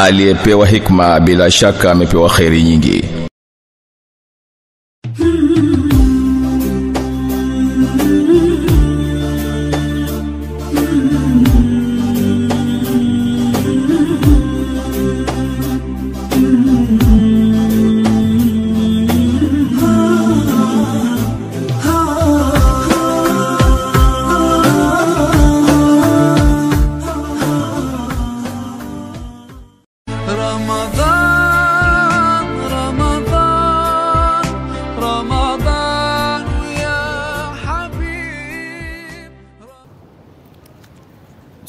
aliyepewa hikma bila shaka amepewa khairi nyingi.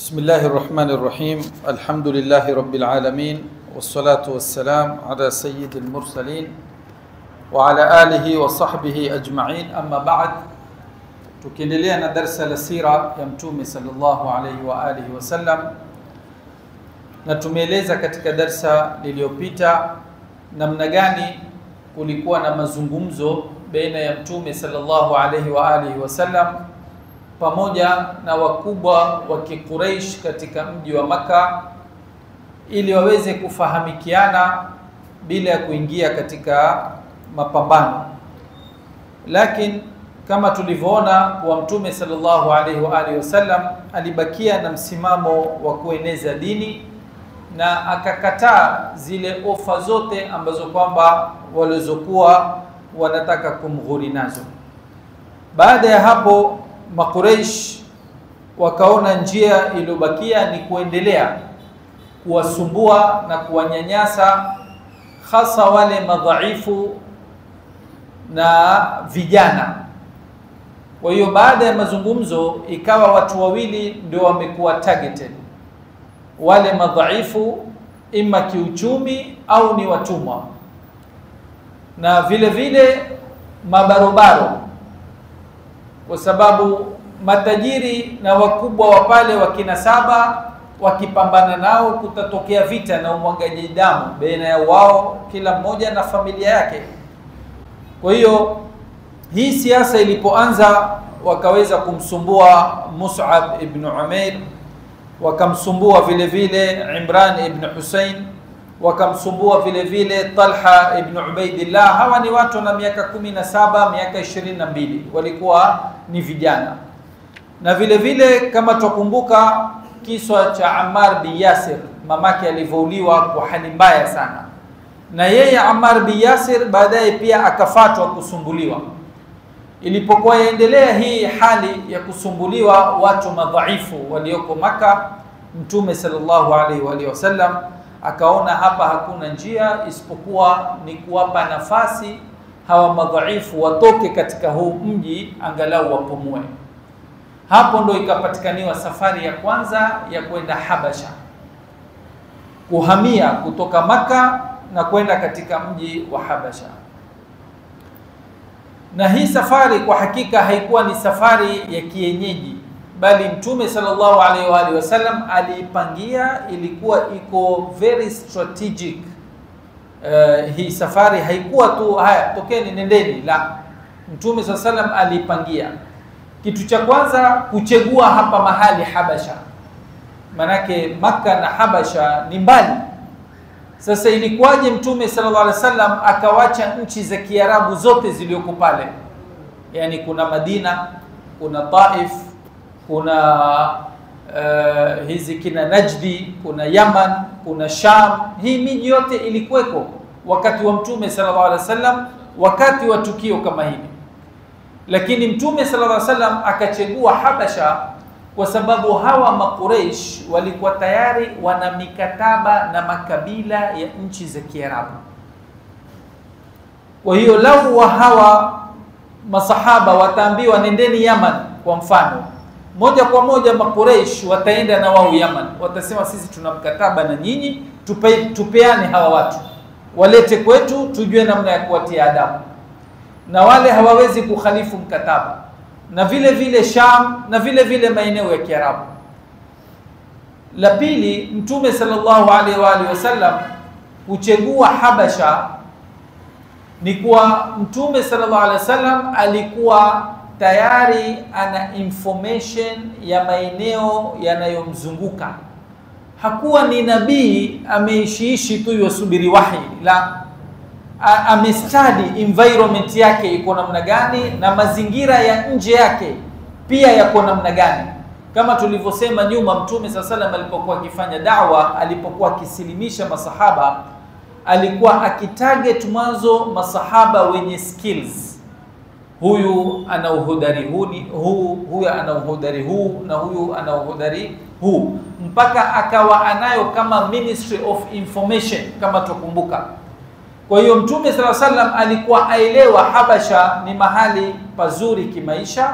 بسم الله الرحمن الرحيم. الحمد لله رب العالمين، والصلاة والسلام على سيد المرسلين وعلى آله وصحبه أجمعين. أما بعد، tukiendelea na darsa la sira ya Mtume sallallahu alayhi wa alihi wasallam, na tumeeleza katika darsa lililopita namna gani kulikuwa na mazungumzo baina ya Mtume sallallahu alayhi wa alihi wasallam pamoja na wakubwa wa Quraysh katika mji wa Maka, ili waweze kufahamikiana bila ya kuingia katika mapambano. Lakini kama tulivyoona kwa Mtume sallallahu alaihi wa alihi wasallam alibakia na msimamo wa kueneza dini na akakataa zile ofa zote ambazo kwamba walizokuwa wanataka kumghuri nazo. Baada ya hapo Makuraish wakaona njia iliyobakia ni kuendelea kuwasumbua na kuwanyanyasa, hasa wale madhaifu na vijana. Kwa hiyo baada ya mazungumzo ikawa watu wawili ndio wamekuwa targeted, wale madhaifu ima kiuchumi au ni watumwa, na vile vile mabarobaro, kwa sababu matajiri na wakubwa wa pale wakina saba wakipambana nao kutatokea vita na umwagaji damu baina ya wao, kila mmoja na familia yake. Kwa hiyo hii siasa ilipoanza wakaweza kumsumbua Mus'ab ibn Umair, wakamsumbua vile vile Imran ibn Hussein, wakamsumbua vile vile Talha ibn Ubaidillah. Hawa ni watu na miaka 17, miaka 22, walikuwa ni vijana. Na vile vile kama tukumbuka kiswa cha Ammar bin Yasir, mamake alivouliwa kwa hali mbaya sana, na yeye Ammar bin Yasir baadaye pia akafatwa kusumbuliwa. Ilipokuwa yaendelea hii hali ya kusumbuliwa watu madhaifu walioko Maka, Mtume sallallahu alaihi wa alihi wasallam akaona hapa hakuna njia isipokuwa ni kuwapa nafasi hawa madhaifu watoke katika huu mji angalau wapumue. Hapo ndo ikapatikaniwa safari ya kwanza ya kwenda Habasha, kuhamia kutoka Maka na kwenda katika mji wa Habasha. Na hii safari kwa hakika haikuwa ni safari ya kienyeji, bali Mtume sallallahu alaihi wa alihi wasallam aliipangia, ilikuwa iko very strategic. Hii safari haikuwa tu haya tokeni nendeni, la, Mtume sallallahu alaihi wasallam aliipangia. Kitu cha kwanza kuchagua hapa mahali Habasha, manake Maka na Habasha ni mbali. Sasa ilikuwaje Mtume sallallahu alaihi wasallam akawacha nchi za Kiarabu zote zilizoko pale? Yani kuna Madina, kuna Taif, kuna hizi kina Najdi, kuna Yaman, kuna Sham. Hii miji yote ilikuweko wakati wa Mtume sallallahu alaihi wasallam, wakati wa tukio kama hili. Lakini Mtume sallallahu alaihi wasallam akachagua Habasha kwa sababu hawa Makuraish walikuwa tayari wana mikataba na makabila ya nchi za Kiarabu. Kwa hiyo lau wa hawa masahaba wataambiwa nendeni Yaman kwa mfano, moja kwa moja Makuraish wataenda na wao Yaman, watasema sisi tuna mkataba na nyinyi, tupeane hawa watu, walete kwetu tujue namna ya kuwatia adabu. Na wale hawawezi kukhalifu mkataba. Na vile vile Sham na vile vile maeneo ya Kiarabu. La pili, Mtume sallallahu alaihi wa alihi wasallam kuchagua Habasha ni kuwa Mtume sallallahu alaihi wasallam alikuwa tayari ana information ya maeneo yanayomzunguka. Hakuwa ni nabii ameishiishi tu yosubiri wahi, la, amestudy environment yake iko namna gani na mazingira ya nje yake pia yako namna gani. Kama tulivyosema nyuma, Mtume sallallahu alayhi wasallam alipokuwa akifanya da'wa, alipokuwa akisilimisha masahaba, alikuwa akitarget mwanzo masahaba wenye skills. Huyu ana uhodari huu, huyu ana uhodari huu, na huyu ana uhodari huu, mpaka akawa anayo kama Ministry of Information kama tukumbuka. Kwa hiyo Mtume sallallahu alayhi wasallam alikuwa aelewa Habasha ni mahali pazuri kimaisha,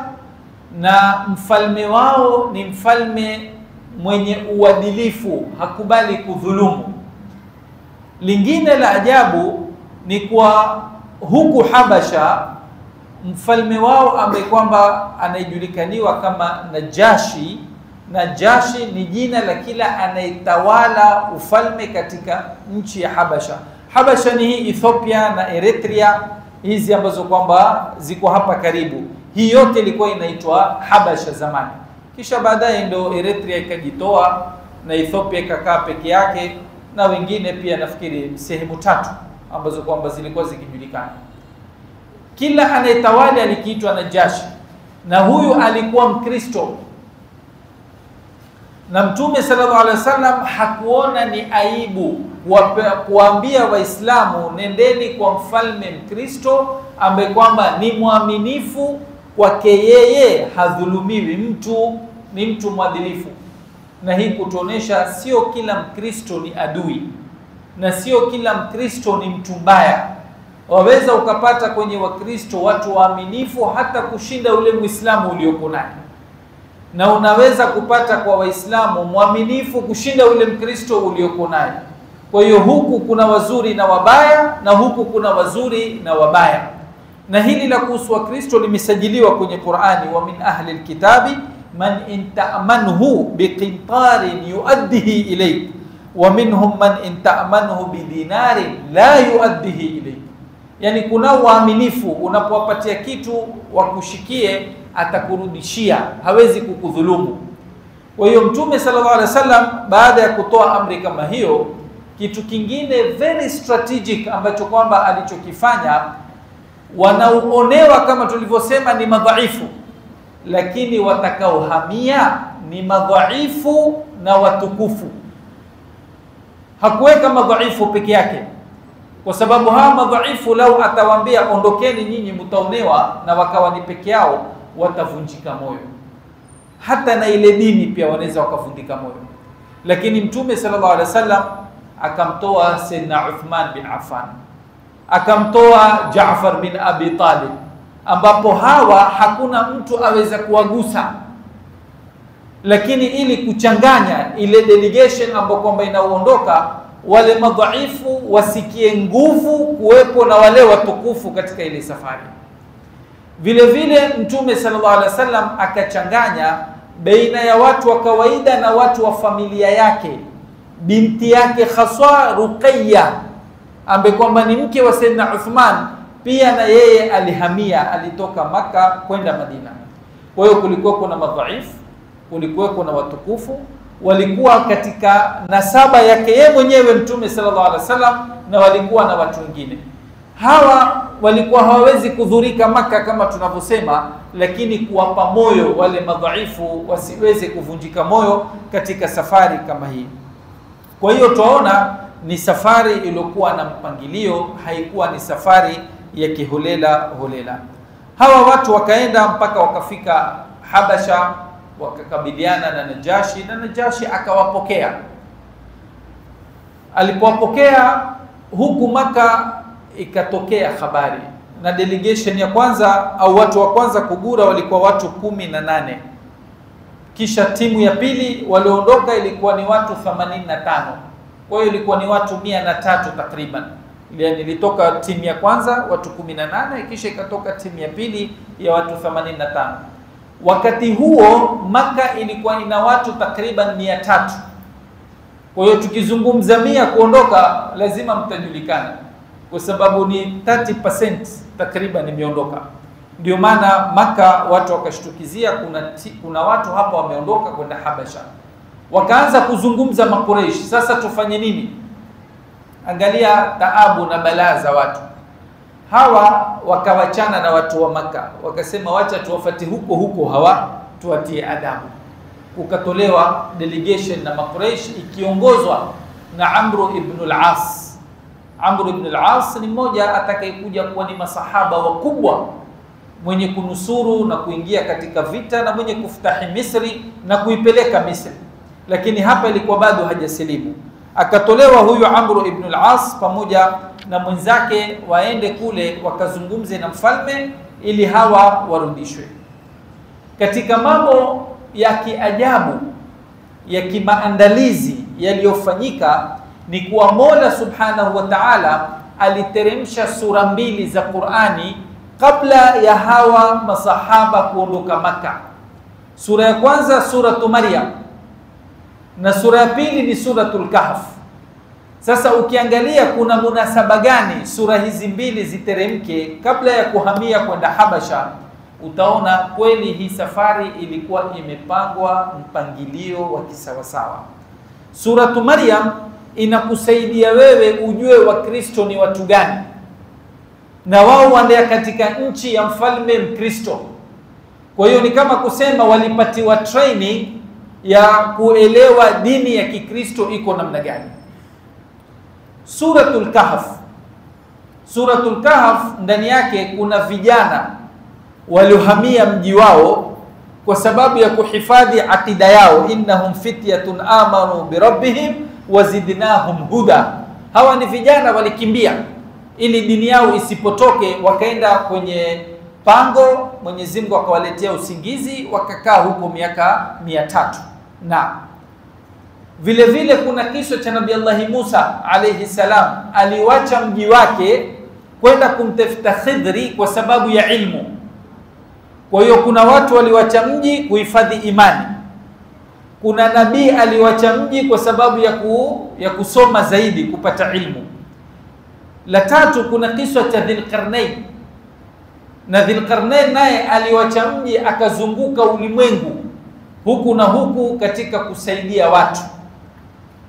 na mfalme wao ni mfalme mwenye uadilifu, hakubali kudhulumu. Lingine la ajabu ni kwa huku Habasha mfalme wao ambaye kwamba anayejulikaniwa kama Najashi. Najashi ni jina la kila anayetawala ufalme katika nchi ya Habasha. Habasha ni hii Ethiopia na Eritrea, hizi ambazo kwamba ziko hapa karibu. Hii yote ilikuwa inaitwa Habasha zamani. Kisha baadaye ndo Eritrea ikajitoa na Ethiopia ikakaa peke yake, na wengine pia nafikiri sehemu tatu ambazo kwamba zilikuwa zikijulikana. Kila anayetawali alikiitwa Najashi, na huyu alikuwa Mkristo. Na Mtume sallallahu alaihi wasallam hakuona ni aibu kuambia Waislamu nendeni kwa mfalme Mkristo ambaye kwamba ni mwaminifu kwake yeye, hadhulumiwi mtu, ni mtu mwadilifu. Na hii kutuonesha sio kila Mkristo ni adui na sio kila Mkristo ni mtu mbaya. Waweza ukapata kwenye Wakristo watu waaminifu hata kushinda ule Muislamu ulioko naye, na unaweza kupata kwa Waislamu mwaminifu kushinda ule Mkristo ulioko naye. Kwa hiyo huku kuna wazuri na wabaya, na huku kuna wazuri na wabaya. Na hili la kuhusu Wakristo limesajiliwa kwenye Qur'ani, wa min ahli alkitabi man in ta'manhu biqintarin yuaddihi ilayk wa minhum man in ta'manhu bidinarin la yuaddihi ilayk. Yani kuna waaminifu, unapowapatia kitu wakushikie, atakurudishia, hawezi kukudhulumu. Kwa hiyo Mtume sallallahu alaihi wasallam baada ya kutoa amri kama hiyo, kitu kingine very strategic ambacho kwamba alichokifanya, wanaoonewa kama tulivyosema ni madhaifu, lakini watakaohamia ni madhaifu na watukufu. Hakuweka madhaifu peke yake, kwa sababu hawa madhaifu lau atawaambia ondokeni nyinyi mtaonewa, na wakawa ni peke yao, watavunjika moyo. Hata na ile dini pia wanaweza wakavunjika moyo. Lakini Mtume sallallahu alaihi wasallam akamtoa Sayyidina Uthman bin Affan, akamtoa Jaafar bin Abi Talib, ambapo hawa hakuna mtu aweza kuwagusa. Lakini ili kuchanganya ile delegation ambayo kwamba inaondoka, wale madhaifu wasikie nguvu kuwepo na wale watukufu katika ile safari. Vile vile Mtume sallallahu alaihi wasallam akachanganya baina ya watu wa kawaida na watu wa familia yake. Binti yake haswa Ruqayya, ambaye kwamba ni mke wa Sayyidina Uthman, pia na yeye alihamia, alitoka Maka kwenda Madina. Kwa hiyo kulikuwa kuna madhaifu, kulikuwa kuna watukufu, walikuwa katika nasaba yake yeye mwenyewe Mtume sallallahu alaihi wasallam, na walikuwa na watu wengine. Hawa walikuwa hawawezi kudhurika Maka kama tunavyosema, lakini kuwapa moyo wale madhaifu wasiweze kuvunjika moyo katika safari kama hii. Kwa hiyo tunaona ni safari iliyokuwa na mpangilio, haikuwa ni safari ya kiholela holela. Hawa watu wakaenda mpaka wakafika Habasha, wakakabiliana na Najashi, na Najashi akawapokea. Alipowapokea huku Maka ikatokea habari, na delegation ya kwanza au watu wa kwanza kugura walikuwa watu 18. Kisha timu ya pili walioondoka ilikuwa ni watu 85. Kwa hiyo ilikuwa ni watu 103 takriban. Yani ilitoka timu ya kwanza watu 18, kisha ikatoka timu ya pili ya watu 85. Wakati huo Maka ilikuwa ina watu takriban 300. Kwa hiyo tukizungumza 100 kuondoka lazima mtajulikana, kwa sababu ni 30% takriban imeondoka. Ndio maana Maka watu wakashtukizia kuna watu hapa wameondoka kwenda Habasha. Wakaanza kuzungumza Makureish, sasa tufanye nini? Angalia taabu na balaa za watu hawa. Wakawachana na watu wa Maka, wakasema wacha tuwafate huko huko hawa, tuwatie adabu. Ukatolewa delegation na Makureish ikiongozwa na Amru ibn al-As. Amru ibn al-As ni mmoja atakayekuja kuwa ni masahaba wakubwa, mwenye kunusuru na kuingia katika vita na mwenye kufutahi Misri na kuipeleka Misri, lakini hapa ilikuwa bado hajasilimu. Akatolewa huyu Amru ibn al-As pamoja na mwenzake waende kule wakazungumze na mfalme ili hawa warudishwe. Katika mambo ya kiajabu ya kimaandalizi yaliyofanyika ni kuwa Mola Subhanahu wa Ta'ala aliteremsha sura mbili za Qur'ani kabla ya hawa masahaba kuondoka Maka. Sura ya kwanza suratu Maryam na sura ya pili ni suratul Kahf. Sasa ukiangalia kuna munasaba gani sura hizi mbili ziteremke kabla ya kuhamia kwenda Habasha, utaona kweli hii safari ilikuwa imepangwa mpangilio wa kisawasawa. Suratu Maryam inakusaidia wewe ujue Wakristo ni watu gani, na wao wanaenda katika nchi ya mfalme Mkristo. Kwa hiyo ni kama kusema walipatiwa training ya kuelewa dini ya Kikristo iko namna gani. Suratul Kahf, Suratul Kahf ndani yake kuna vijana waliohamia mji wao kwa sababu ya kuhifadhi akida yao, innahum fityatun amanu birabbihim wazidnahum huda. Hawa ni vijana walikimbia ili dini yao isipotoke, wakaenda kwenye pango, Mwenyezi Mungu akawaletea usingizi, wakakaa huko miaka 300. Na vile vile kuna kisa cha Nabii Allah Musa alayhi salam, aliwacha mji wake kwenda kumtafuta Khidri kwa sababu ya ilmu. Kwa hiyo kuna watu waliwacha mji kuhifadhi imani, kuna nabii aliwacha mji kwa sababu ya kusoma zaidi, kupata ilmu. La tatu, kuna kisa cha Dhulqarnain, na Dhulqarnain naye aliwacha mji akazunguka ulimwengu huku na huku katika kusaidia watu.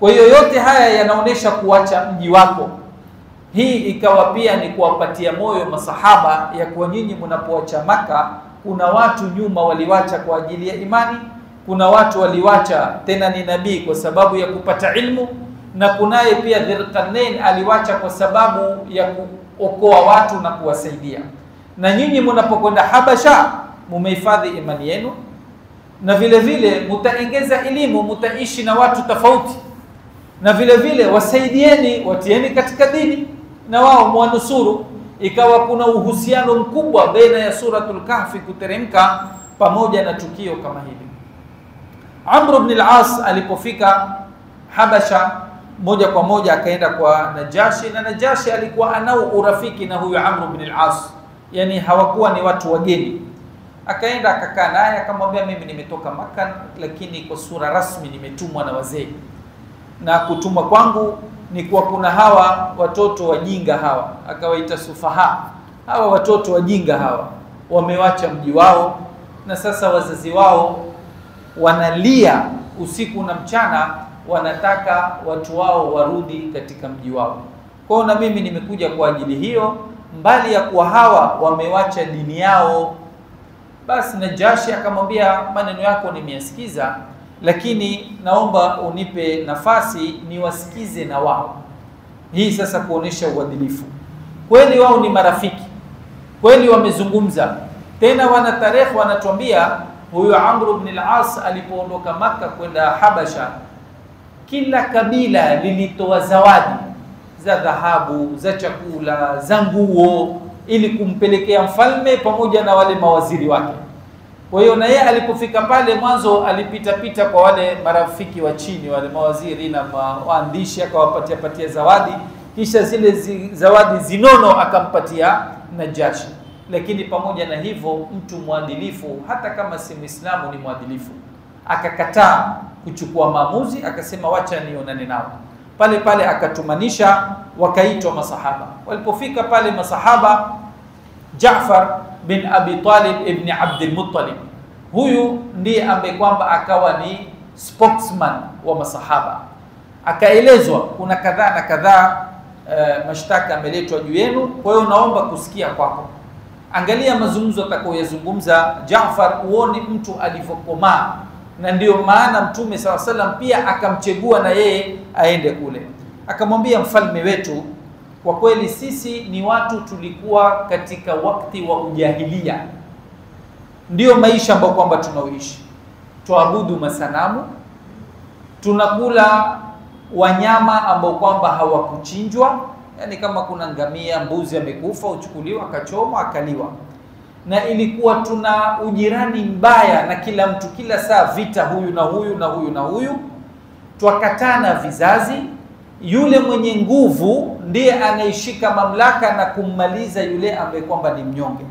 Kwa hiyo yote haya yanaonesha kuacha mji wako. Hii ikawa pia ni kuwapatia moyo masahaba ya kuwa nyinyi mnapoacha Maka, kuna watu nyuma waliwacha kwa ajili ya imani, kuna watu waliwacha tena ni nabii kwa sababu ya kupata ilmu, na kunaye pia Dhulqarnain aliwacha kwa sababu ya kuokoa watu na kuwasaidia. Na nyinyi mnapokwenda Habasha mumehifadhi imani yenu, na vile vile mutaongeza elimu, mutaishi na watu tofauti, na vile vile wasaidieni, watieni katika dini na wao mwanusuru. Ikawa kuna uhusiano mkubwa baina ya Suratul Kahfi kuteremka pamoja na tukio kama hili. Amr ibn al-As alipofika Habasha moja kwa moja akaenda kwa Najashi, na Najashi alikuwa anao urafiki na huyu Amr ibn al-As, yani hawakuwa ni watu wageni. Akaenda akakaa naye akamwambia, mimi nimetoka Maka, lakini kwa sura rasmi nimetumwa na wazee, na kutumwa kwangu ni kuwa kuna hawa watoto wajinga hawa, akawaita sufaha, hawa watoto wajinga hawa wamewacha mji wao, na sasa wazazi wao wanalia usiku na mchana, wanataka watu wao warudi katika mji wao. Kwa hiyo na mimi nimekuja kwa ajili hiyo, mbali ya kuwa hawa wamewacha dini yao. Basi Najashi akamwambia, maneno yako nimeyasikiza, lakini naomba unipe nafasi niwasikize na wao. Hii sasa kuonesha uadilifu. Kweli wao ni marafiki, kweli wamezungumza. Tena wana tarehe wanatuambia huyu Amr ibn al-As alipoondoka Maka kwenda Habasha, kila kabila lilitoa zawadi za dhahabu, za chakula, za nguo, ili kumpelekea mfalme pamoja na wale mawaziri wake. Kwa hiyo na yeye alipofika pale mwanzo alipita pita kwa wale marafiki wa chini, wale mawaziri na waandishi, akawapatia patia zawadi, kisha zile zawadi zinono akampatia Najashi. Lakini pamoja na hivyo, mtu mwadilifu hata kama si Muislamu ni mwadilifu, akakataa kuchukua maamuzi, akasema wacha nionane nao. Pale pale akatumanisha, wakaitwa masahaba. Walipofika pale masahaba, Jaafar bin Abi Talib ibn Abdul Muttalib, huyu ndiye ambaye kwamba akawa ni spokesman wa masahaba. Akaelezwa kuna kadhaa na kadhaa, mashtaka yameletwa juu yenu, kwa hiyo naomba kusikia kwako. Angalia mazungumzo atakayoyazungumza Jaafar, uone mtu alivyokomaa, na ndio maana Mtume SAW sallam pia akamchegua na yeye aende kule. Akamwambia mfalme wetu, kwa kweli sisi ni watu tulikuwa katika wakati wa ujahilia, ndio maisha ambayo kwamba tunaoishi, tuabudu masanamu, tunakula wanyama ambao kwamba hawakuchinjwa, yani kama kuna ngamia, mbuzi amekufa, uchukuliwa akachomwa akaliwa. Na ilikuwa tuna ujirani mbaya na kila mtu, kila saa vita, huyu na huyu na huyu na huyu, twakatana vizazi. Yule mwenye nguvu ndiye anayeshika mamlaka na kummaliza yule ambaye kwamba ni mnyonge,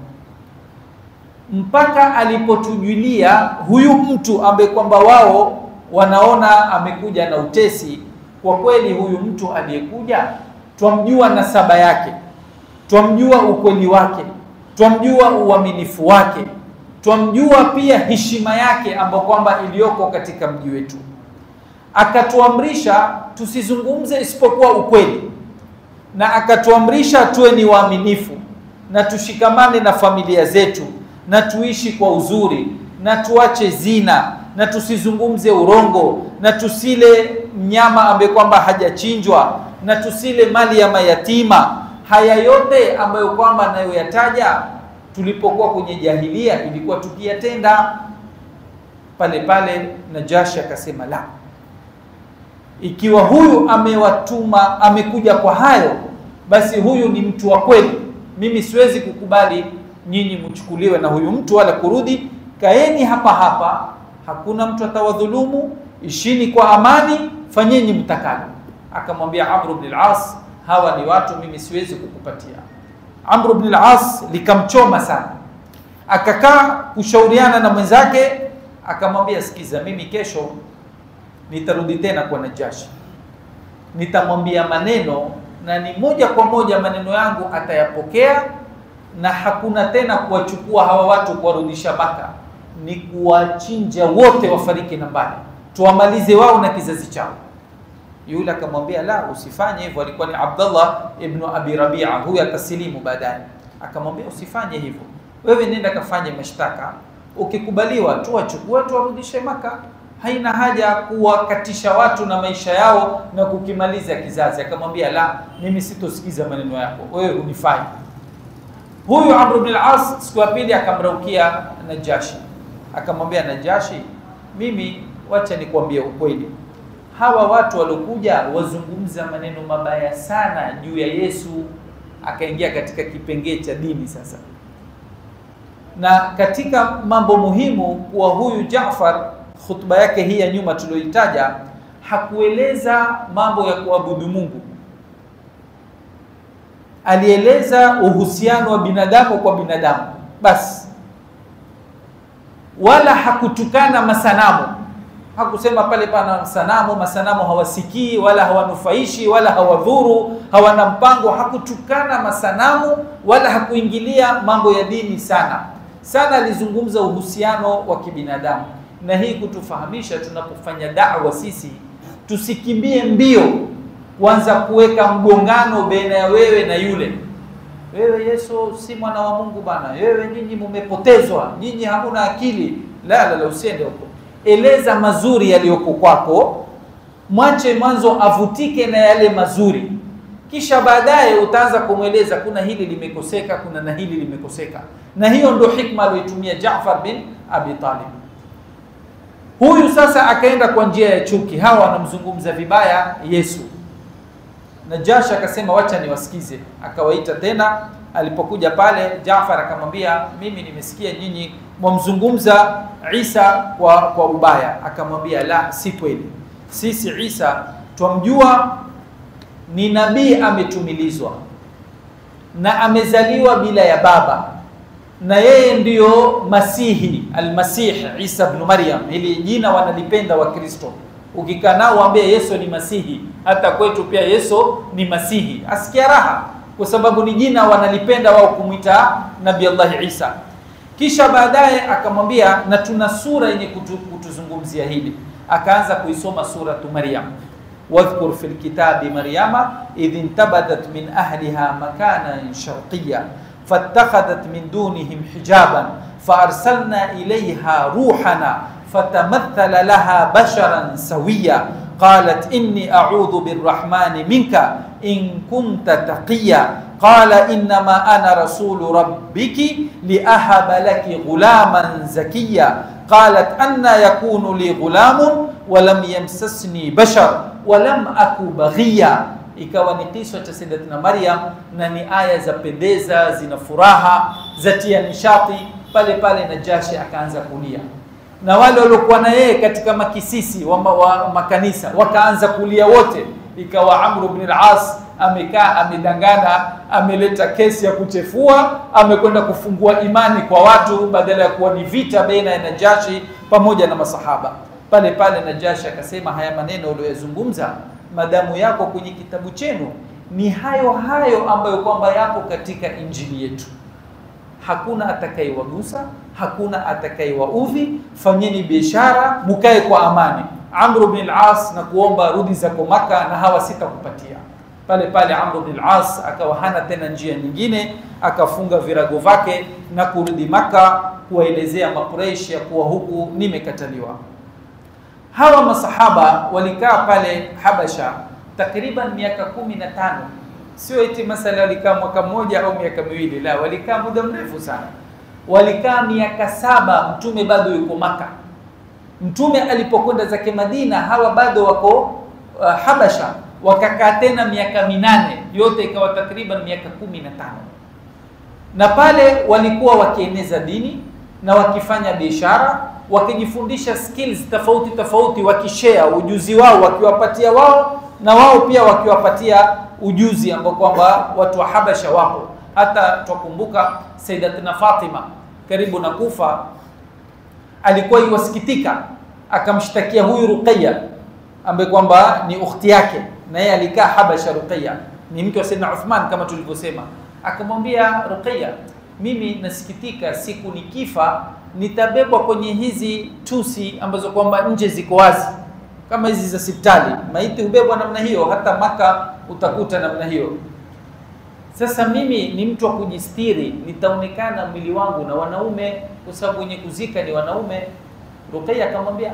mpaka alipotujulia huyu mtu ambaye kwamba wao wanaona amekuja na utesi. Kwa kweli huyu mtu aliyekuja twamjua nasaba yake, twamjua ukweli wake, twamjua uaminifu wake, twamjua pia heshima yake ambayo kwamba iliyoko katika mji wetu. Akatuamrisha tusizungumze isipokuwa ukweli, na akatuamrisha tuwe ni waaminifu na tushikamane na familia zetu na tuishi kwa uzuri na tuache zina na tusizungumze urongo na tusile mnyama ambaye kwamba hajachinjwa na tusile mali ya mayatima. Haya yote ambayo kwamba nayoyataja tulipokuwa kwenye jahilia ilikuwa tukiyatenda. Pale pale Najashi akasema, la, ikiwa huyu amewatuma, amekuja kwa hayo, basi huyu ni mtu wa kweli. Mimi siwezi kukubali nyinyi mchukuliwe na huyu mtu wala kurudi. Kaeni hapa hapa, hakuna mtu atawadhulumu, ishini kwa amani, fanyeni mtakalo. Akamwambia Amr ibn al-As, hawa ni watu mimi siwezi kukupatia. Amr ibn al-As likamchoma sana, akakaa kushauriana na mwenzake, akamwambia sikiza, mimi kesho nitarudi tena kwa Najashi, nitamwambia maneno na ni moja kwa moja maneno yangu atayapokea, na hakuna tena kuwachukua hawa watu kuwarudisha Maka, ni kuwachinja wote wafariki na mbali, tuwamalize wao na kizazi chao. Yule akamwambia la, usifanye hivyo. Alikuwa ni Abdullah ibn Abi Rabi'a, huyu atasilimu baadaye. Akamwambia usifanye hivyo, wewe nenda kafanye mashtaka, ukikubaliwa tuwachukue tuwarudishe Maka, haina haja kuwakatisha watu na maisha yao na kukimaliza kizazi. Akamwambia la, mimi sitosikiza maneno yako, wewe unifai. Huyu Amr ibn al-As siku ya pili akamraukia Najashi, akamwambia Najashi, mimi wacha nikwambie ukweli, hawa watu waliokuja wazungumza maneno mabaya sana juu ya Yesu. Akaingia katika kipengee cha dini sasa. Na katika mambo muhimu kuwa huyu Jaafar, khutba yake hii ya nyuma tulioitaja, hakueleza mambo ya kuabudu Mungu, alieleza uhusiano wa binadamu kwa binadamu basi, wala hakutukana masanamu. Hakusema pale pana sanamu, masanamu hawasikii wala hawanufaishi wala hawadhuru, hawana mpango. Hakutukana masanamu wala hakuingilia mambo ya dini sana sana, alizungumza uhusiano wa kibinadamu. Na hii kutufahamisha tunapofanya da'wa sisi tusikimbie mbio kuanza kuweka mgongano baina ya wewe na yule. Wewe Yesu si mwana wa Mungu bana, wewe nyinyi mumepotezwa, nyinyi hamuna akili. La la la, usiende huko. Eleza mazuri yaliyoko kwako, mwache mwanzo avutike na yale mazuri, kisha baadaye utaanza kumweleza kuna hili limekoseka, kuna na hili limekoseka. Na hiyo ndio hikma aliyotumia Jaafar bin Abi Talib. Huyu sasa akaenda kwa njia ya chuki, hawa wanamzungumza vibaya Yesu. Najashi akasema wacha niwasikize, akawaita tena. Alipokuja pale Jaafar akamwambia, mimi nimesikia nyinyi mwamzungumza Isa kwa ubaya. Akamwambia la, si kweli, sisi Isa twamjua ni nabii ametumilizwa na amezaliwa bila ya baba, na yeye ndiyo Masihi, Almasih Isa ibn Maryam. Hili jina wanalipenda wa Kristo, ukikaa nao waambie Yesu ni Masihi, hata kwetu pia Yesu ni Masihi, asikia raha kwa sababu ni jina wanalipenda wao kumwita Nabii Allah Isa. Kisha baadaye akamwambia, na tuna sura yenye kutuzungumzia hili. Akaanza kuisoma suratu Maryam, wadhkur fil kitabi Maryama idh intabadat min ahliha makanan sharqiyya fattakhadhat min dunihim hijaban faarsalna ilayha ruhana fatamathala laha basharan sawiya qalat inni a'udhu birrahmani minka in kunta taqiya qala innama ana rasulu rabbiki liahaba laki ghulaman zakiya qalat anna yakunu li ghulamun wa lam yamsasni bashar wa lam aku baghiya. Ikawa ni kisa cha Sayyidatina Maryam, na ni aya za pendeza, zina furaha, zatia nishati. Pale pale Najashi akaanza kulia, na wale waliokuwa na yeye katika makisisi wa makanisa wakaanza kulia wote. Ikawa Amr ibn al-As amekaa amedangana, ameleta kesi ya kuchefua, amekwenda kufungua imani kwa watu badala ya kuwa ni vita baina ya Najashi pamoja na masahaba. Pale pale Najashi akasema, haya maneno uliyozungumza madamu yako kwenye kitabu chenu ni hayo hayo ambayo kwamba yako katika injili yetu. Hakuna atakayewagusa, hakuna atakayewaudhi, fanyeni biashara, mukae kwa amani. Amr ibn al-As na kuomba rudi zako Maka na hawa sitakupatia. Pale pale Amr ibn al-As akawa hana tena njia nyingine, akafunga virago vake na kurudi Maka kuwaelezea Makuraishi ya kuwa huku nimekataliwa. Hawa masahaba walikaa pale Habasha takriban miaka 15. Sio eti masala walikaa mwaka mmoja au miaka miwili, la, walikaa muda mrefu sana. Walikaa miaka 7, mtume bado yuko Maka. Mtume alipokwenda zake Madina, hawa bado wako Habasha. Wakakaa tena miaka 8, yote ikawa takriban miaka 15. Na pale walikuwa wakieneza dini na wakifanya biashara, wakijifundisha skills tofauti tofauti, wakishare ujuzi wao, wakiwapatia wao na wao pia wakiwapatia ujuzi ambao kwamba watu wa Habasha wapo. Hata tukumbuka Sayyidatina Fatima karibu na kufa, alikuwa yuwasikitika, akamshtakia huyu Ruqayya ambaye kwamba ni ukhti yake, na yeye alikaa Habasha. Ruqayya ni mke wa Sayyidina Uthman kama tulivyosema. Akamwambia Ruqayya, mimi nasikitika, siku nikifa nitabebwa kwenye hizi tusi ambazo kwamba nje ziko wazi kama hizi za sipitali. Maiti hubebwa namna hiyo, hata Maka utakuta namna hiyo. Sasa mimi ni mtu wa kujistiri, nitaonekana mwili wangu na wanaume, kwa sababu wenye kuzika ni wanaume. Ruqayya akamwambia,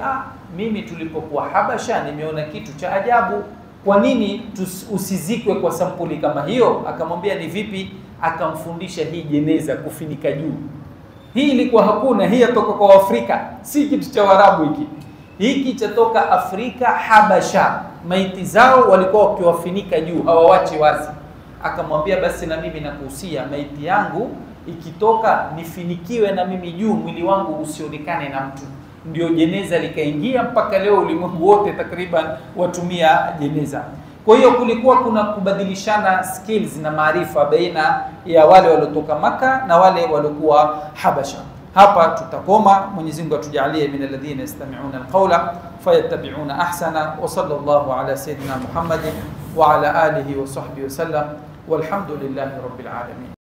mimi tulipokuwa Habasha nimeona kitu cha ajabu, kwa nini usizikwe kwa sampuli kama hiyo? Akamwambia ni vipi? Akamfundisha hii jeneza kufinika juu. Hii ilikuwa hakuna, hii yatoka kwa Afrika, si kitu cha Waarabu hiki. Hiki chatoka Afrika Habasha. Maiti zao walikuwa wakiwafinika juu, hawawachi wazi. Akamwambia basi na mimi nakuhusia, maiti yangu ikitoka nifinikiwe na mimi juu, mwili wangu usionekane na mtu. Ndio jeneza likaingia mpaka leo ulimwengu wote takriban watumia jeneza. Kwa hiyo kulikuwa kuna kubadilishana skills na maarifa baina ya wale waliotoka Maka na wale waliokuwa Habasha. Hapa tutakoma. Mwenyezi Mungu atujalie min alladhina yastami'una alqawla fayattabi'una ahsana, wa sallallahu ala sayidina Muhammadin wa ala alihi wa sahbihi wasallam, walhamdulillahi rabbil alamin.